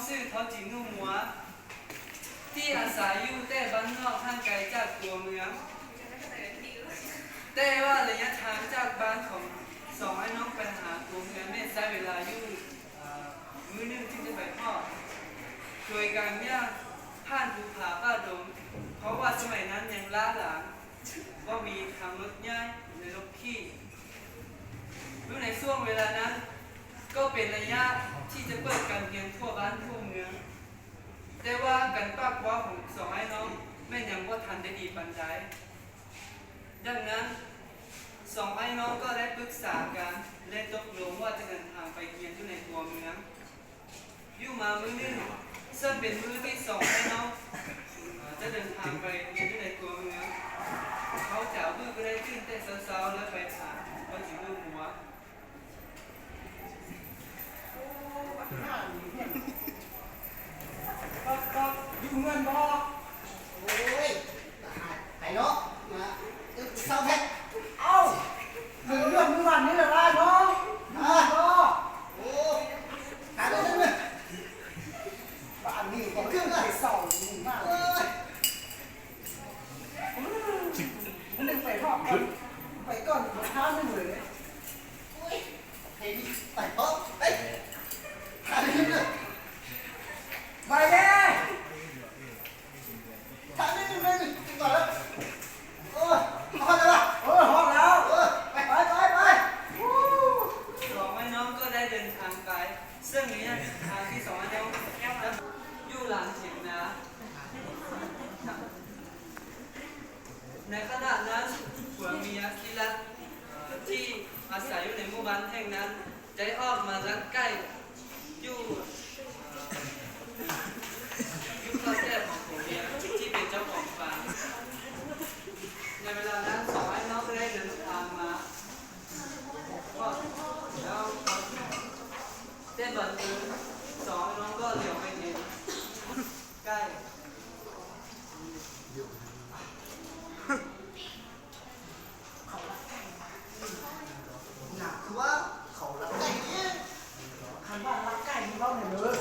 ຊື່ ທ້າວຈິງນູ່ມົວ ທີ່ອາໄສຢູ່ແຕ່ບ້ານນອກຫ່າງໄກຈາກຕົວເມືອງ, ແຕ່ວ່າໄລຍະທາງຈາກບ້ານຂອງສອງອ້າຍນ້ອງໄປຫາຕົວເມືອງແມ່ນໃຊ້ເວລາຢູ່ ເອີ ມື້ໜຶ່ງຈຶ່ງຈະໄປຮອດ. ໂດຍການຍ່າງຜ່ານພູຜາປ່າດົງ ເພາະວ່າສະໄໝນັ້ນຍັງລ້າຫຼາງ ບໍ່ມີທັງລົດໃຫຍ່ ແລະ ລົດຂີ່. ຢູ່ໃນຊ່ວງເວລານັ້ນ ກໍເປັນໄລຍະທີ່ຈະເປີດການຮຽນທົ່ວບ້ານທົ່ວເມືອງ, ແຕ່ວ່າການປາກເວົ້າຂອງສອງອ້າຍນ້ອງແມ່ນຍັງບໍ່ທັນໄດ້ດີປານໃດ. ດັ່ງນັ້ນ ສອງອ້າຍນ້ອງກໍໄດ້ປຶກສາກັນ ແລະ ຕົກລົງວ່າຈະເດີນທາງໄປຮຽນຢູ່ໃນຕົວເມືອງ. ຢູ່ມາມື້ໜຶ່ງ ເຊິ່ງເປັນມື້ທີ່ສອງອ້າຍນ້ອງຈະເດີນທາງໄປຮຽນຢູ່ໃນຕົວເມືອງ, ທ້າວຈາວບຶ້ກໍໄດ້ຕື່ນແຕ່ເຊົ້າໆ ແລ້ວໄປຫາພໍ່ຈິງລູກມົວ. ກັອບ ກັອບ ຢູ່ເຮືອນບໍ່? ໂອ້ຍ ຕາຍ ໄປເນາະ ມາ ເອີ ເຊົ້າແທ້. ເອົ້າ ເລື່ອງມື້ວານນີ້ລະຫຼາຍເນາະ. ອາ ໂອ້ ຕາຍແລ້ວເນາະ ບ້ານນີ້ກໍຄືໄດ້ເຊົ້າມາ. ເອີຍ ມັນໄປຮອດກ່ອນ ໄປກ່ອນ ບໍ່ທັນເລີຍ. ໂອ້ຍ ເຫັນ ໄປເພາະ ໄປ ໄປເດ້. ໂອ້ຍ ຮອດແລ້ວວະ. ເອີ ຮອດແລ້ວ. ເອີ ໄປ ໄປ ໄປ ໄປ. ສອງອ້າຍນ້ອງກໍໄດ້ເດີນທາງໄປ, ເຊິ່ງໄລຍະທາງທີ່ສອງອ້າຍນ້ອງຢູ່ຫຼັງຖຽງນາ. ໃນຂະນະນັ້ນ ຜົວເມຍທີ່ລັກ ທີ່ອາໄສຢູ່ໃນໝູ່ບ້ານແຫ່ງນັ້ນ ໄດ້ອອກມາລັກໄກ່ຢູ່ ຢູ່ຂ້າແກ້ວຂອງຜົວເມຍທີ່ເປັນເຈົ້າຂອງຟາມ. ໃນເວລານັ້ນ ສອງອ້າຍນ້ອງກໍໄດ້ເດີນທາງມາຮອດແລ້ວ, ແຕ່ບັງເອີນ ສອງອ້າຍນ້ອງກໍຫຼຽວໄປເຫັນໄກ່. ເຂົາລັກໄກ່ ນາ ຄືວ່າເຂົາລັກໄກ່ເດ້. ຄັນວ່າລັກໄກ່ນີ້ເວົ້າແນວເລີ